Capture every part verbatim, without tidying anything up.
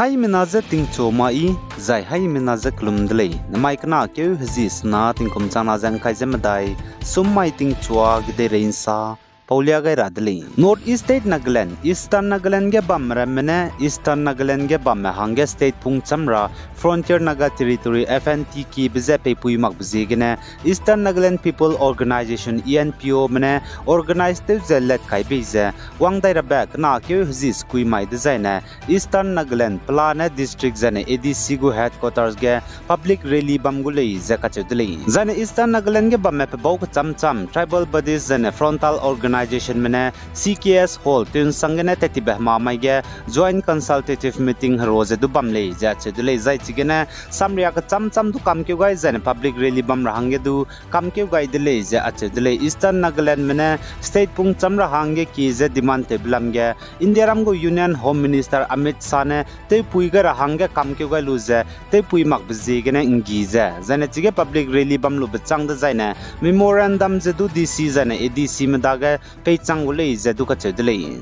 Haimena je tingchu mai, zai haimena je kelum de lei. Namai kena keu hezi sena tingkum changna ze ngkai ze medai, sum mai tingchua gedeirei nsa, paulia gai ra de lei. North East State Nagaland, Eastern Nagaland ge bamme ramme ne, Eastern Nagaland ge bamme hangge state pungcham ra, Frontier Naga Territory, F N T K be je peipui makbe ziegene, Eastern Nagaland People Organisation, E N P O me ne organize tew ze let kai bei ze, wang dai rabe kena keu hezi sekui mai dezaine, Eastern Nagaland pelane district zaine A D C gu headquarters ge public rally bam gu lei ze kacheu de lei. Zaine Eastern Nagaland ge bamme pebau kecham cham, tribal bodies zaine frontal organisation me ne C K S Hall, Tuensang gene tettibe hemamai ge joint consultative meeting hero ze du bam lei ze acheu de lei. Zai chigene samria kecham cham du kamkeu gai zaine public rally bam ra hangge du kamkeu gai de lei ze acheu de lei. Eastern Nagaland me ne state pungcham ra hangge ki ze demand tewbe lam ge Indiaram gu Union Home Minister Amit Shah ne tewpui gai ra hangge kamkeu gai lu ze tewpui makbe ziegene nggi ze, zaine chige public rally bam lube chang dezaine memorandum ze du D C zaine A D C me dage peichang gu lei ze du kacheu de lei.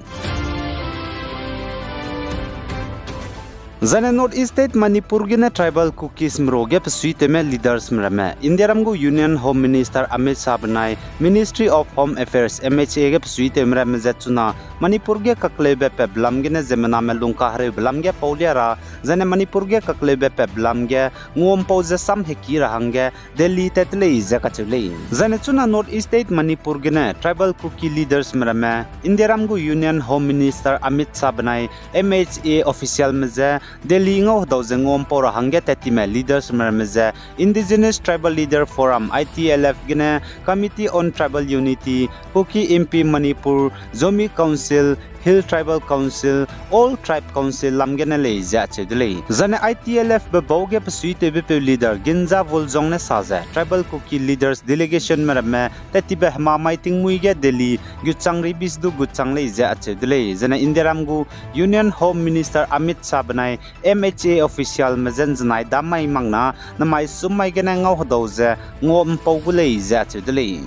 Zaine North East State Manipur gene tribal Kukis mero ge pesuitewme leaders me ramme Indiaram gu Union Home Minister Amit Shah benai Ministry of Home Affairs, M H A ge pesuitewme ramme ze chuna Manipur ge kakleube pep lam gene ziemmename lungkahereube lam ge paulia ra, zaine Manipur ge kakleube pep lam ge nguampau ze sam heki ra hangge Delhi tat lei ze kacheu lei. Zaine chuna North East State Manipur gene tribal Kuki leaders me ramme Indiaram gu Union Home Minister Amit Shah benai M H A official me ze Delhi ngau hedau ze nguampau ra hangge tattime leaders me ramme ze Indigenous Tribal Leader Forum, I T L F gene Committee on Tribal Unity, Kuki Inpi Manipur, Zomi Council, Hill Tribal Council, All Tribe Council lam gene lei ze acheu de lei. Zaine I T L F be bau ge pesuitewbepeu leader Ginza Vuljong ne sa ze tribal Kuki leaders delegation me ramme tattibe hemamai tingmui ge Delhi gutchang ribis du gutchang lei ze acheu de lei. Zaine Indiaram gu Union Home Minister Amit Shah benai M H A official me je nzenai dam mai mak na namai sum mai gene ngau hedau ze nguampau gu lei ze acheu de lei.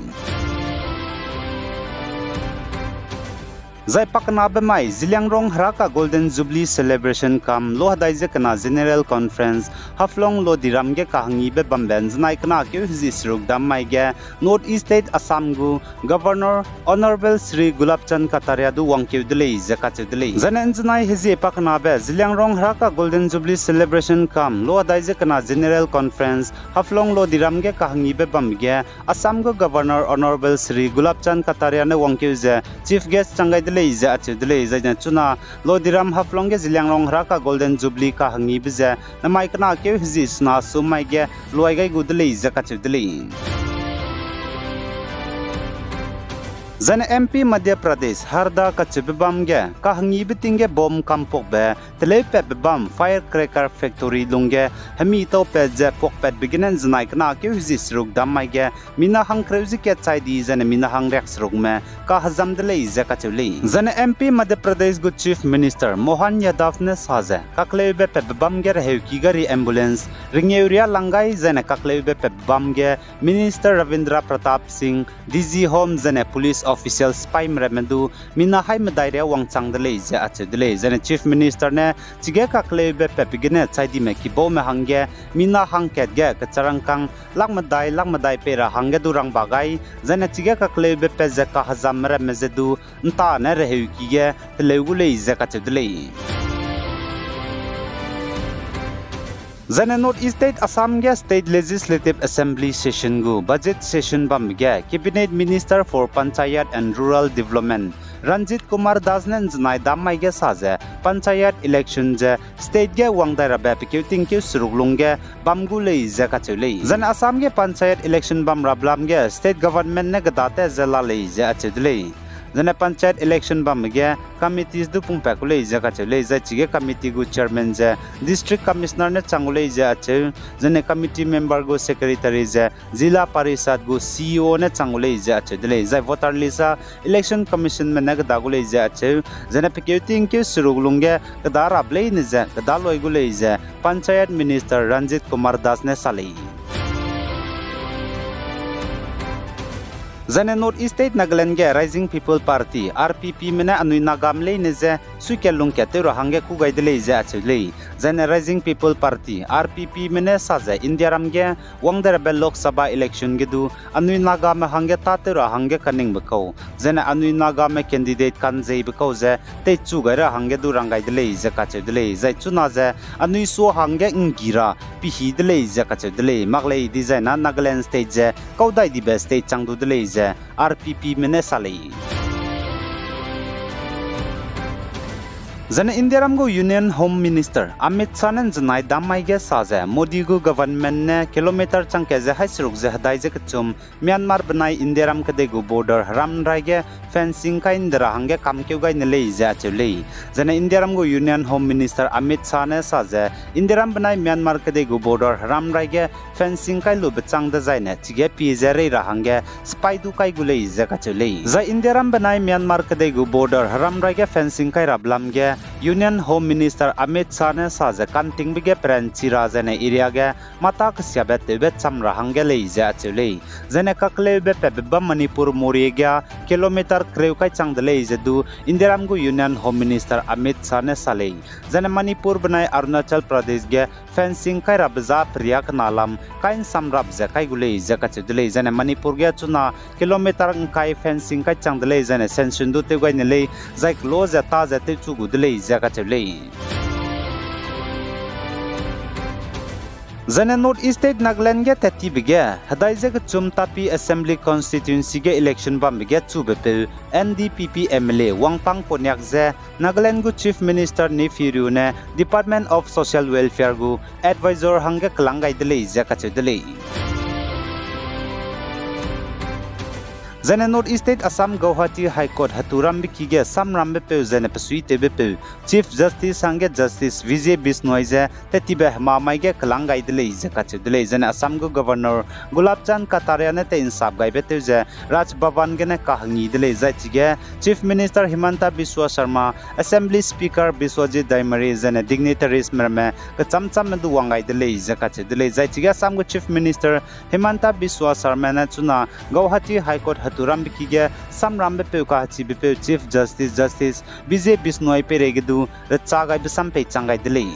Zai pakenabe mai Zeliangrong Heraka Golden Jubilee Celebration cum lohedai ze kena General Conference Haflong Lodiram ge kahangibe bambe nzenai kena keu hezi seruk dam mai ge North East State Assam gu Governor Honourable Shri Gulab Chand Kataria du wangkeu de lei ze kacheu de lei. Zaine nzenai hezie pakenabe Zeliangrong Heraka Golden Jubilee Celebration cum lohedai ze kena General Conference Haflong Lodiram ge kahangibe bambe ge Assam gu Governor Honourable Shri Gulab Chand Kataria ne wangkeu ze Chief Guest chang gai de lei ze acheu de lei. Zaine chuna Lodiram Haflong ge Zeliangrong Heraka Golden Jubilee kahangibe ze namai kena keu hezi sena sum mai ge luai gai gu de lei ze kacheu de lei. Zaine M P Madhya Pradesh Harda kacheube bam ge kahangibe ting ge bomb kampakbe teleupatbe bam firecracker factory lungge hemi taupat ze pakpatbe gene nzenai kena keu hezi seruk dam mai ge mina hangkereu ze kat chai di zaine mina hangriak serukme kahezam de lei ze kacheu lei. Zaine M P Madhya Pradesh gu Chief Minister Mohan Yadav ne sa ze kakleube patbe bam ge reheuki gari ambulance ringeu ria lang gai zaine kakleube patbe bam ge Minister Ravindra Pratap Singh, D G Home zaine police official sipaime ramme du mina hai medai ria wangchang de lei ze acheu de lei. Zaine Chief Minister ne chige kakleube patbe gene chaidime kibaume hangge mina hangkat ge kecharangkang lak medai lak medai pei ra hangge du rangba gai, zaine chige kakleube pat ze kahezamme ramme ze du ntane reheuki ge teleu gu lei ze kacheu de lei. Zaine North East State Assam ge State Legislative Assembly session gu budget session bambe ge Cabinet Minister for Panchayat and Rural Development Ranjit Kumar Das ne nzenai dam mai ge sa ze Panchayat election ze state ge wang dai rabe pekeu tingkeu seruk lungge bam gu lei ze kacheu lei. Zaine Assam ge Panchayat election bam rabe lam ge state government ne kedate ze la lei ze acheu de lei. Zaine Panchayat election bambe ge committees du pungpat gu lei ze kacheu lei, zai chige committee gu chairman ze District Commissioner ne chang gu lei ze acheu, zaine committee member gu secretary ze Zilla Parishad gu C E O ne chang gu lei ze acheu de lei, zai voter list a Election Commission me ne keda gu lei ze acheu, zaine pekeu tingkeu seruk lungge keda rabe leine ze keda loi gu lei ze Panchayat Minister Ranjit Kumar Das ne sa lei. Zaine North East State Nagaland ge Rising People Party, R P P me ne anui Nagame leine ze suikat lungkat tew ra hangge kû gai de lei ze acheu lei. Zaine Rising People Party, R P Pme ne sa ze Indiaram ge wang de rabe Lok Sabha election ge du anui Nagame hangge tâtew ra hangge kaningbe kau, zaine anui Nagame candidate ka'nzeibe kau ze teichu gai ra hangge du rang gai de lei ze kacheu de lei. Zai chuna ze anui sua hangge nggi ra pihî de lei ze kacheu de lei. Mak lei dizaina Nagaland State ze kaudai dibe state chang du de lei ze R P Pme ne sa lei. Zaine Indiaram gu Union Home Minister Amit Shah ne ’nzenai dam mai ge sa ze Modi gu government ne kilometer chang kat ze haî seruk ze hedai ze kechum Myanmar benai Indiaram kedei gu border heram ’nrai ge fencing kai ’nde ra hangge kamkeu gai ne lei ze acheu lei. Zaine Indiaram gu Union Home Minister Amit Shah ne sa ze Indiaram benai Myanmar kedei gu border heram ’nrai ge fencing kai lube chang dezaine chige pie ze rei ra hangge sipai du kai gu lei ze kacheu lei. Zai Indiaram benai Myanmar kedei gu border heram ’nrai ge fencing kai rabe lam ge Union Home Minister Amit Shah ne sa ze kantingbe ge peranchi ra zaine area ge mata kesiabe tewbe cham ra hangge lei ze acheu lei. Zaine kakleube patbe bam Manipur Moreh ge kilometer kereu kai chang de lei ze du Indiaram gu Union Home Minister Amit Shah ne sa lei. Zaine Manipur benai Arunachal Pradesh ge fencing kai rabe za peria kena lam kai ’nsam rabe ze kai gu lei ze kacheu de lei. Zaine Manipur ge chuna kilometer ’ngkai fencing kai chang de lei, zaine sanction du tew gai ne lei, zai kelo ze tâ ze tewchu gu de lei ze kacheu lei. Zaine North East State Nagaland ge tattibe ge hedai ze kechum Tapi Assembly Constituency ge election bambe ge chubepeu N D P P M L A Wangpang Konyak ze Nagaland gu Chief Minister Neiphiu Rio ne Department of Social Welfare gu advisor hangge kelang gai de lei ze kacheu de lei. Zaine North East State Assam Guwahati High Court heturambe ki ge samrambe peu zaine pesuitewbe peu Chief Justice hangge Justice Vijay Bishnoi ze tattibe hemamai ge kelang gai de lei ze kacheu de lei. Zaine Assam gu Governor Gulab Chand Kataria ne tei'nsap gaibe tew ze Raj Bhavan gene kahengi de lei, zai chige Chief Minister Himanta Biswa Sarma, Assembly Speaker Biswajit Daimari zaine dignitaries merme kecham chamme du wang gai de lei ze kacheu de lei. Zai chige Assam gu Chief Minister Himanta Biswa Sarma ne chuna Guwahati High Court heturambe ki ge samrambe peu kahechibe peu Chief Justice, Justice Vijay Bishnoi peireige du recha gaibe sam pei chang gai de lei.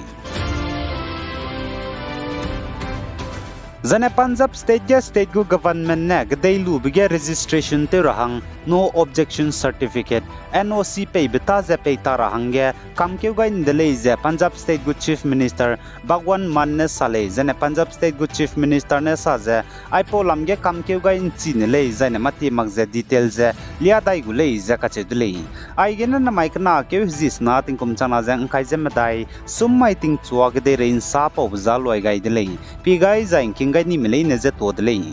Zaine Punjab State ge state gu government ne kedei lube ge registration tew ra hang no objection certificate, N O C peibe ta ze pei ta ra hangge kamkeu gai ’nde lei ze Punjab State gu Chief Minister Bhagwant Mann ne sa lei. Zaine Punjab State gu Chief Minister ne sa ze aipau lam ge kamkeu gai ’nchi ne lei, zaine mâtie mak ze detail ze lia dai gu lei ze kacheu de lei. Aigene namai kena keu hezi sena tingkum changna ze ’ngkai ze medai, sum mai tingchua kedeirei ’nsa paube za luai gai de lei. Pie gai zai ’ngking gai nime leine je tuâ de lei.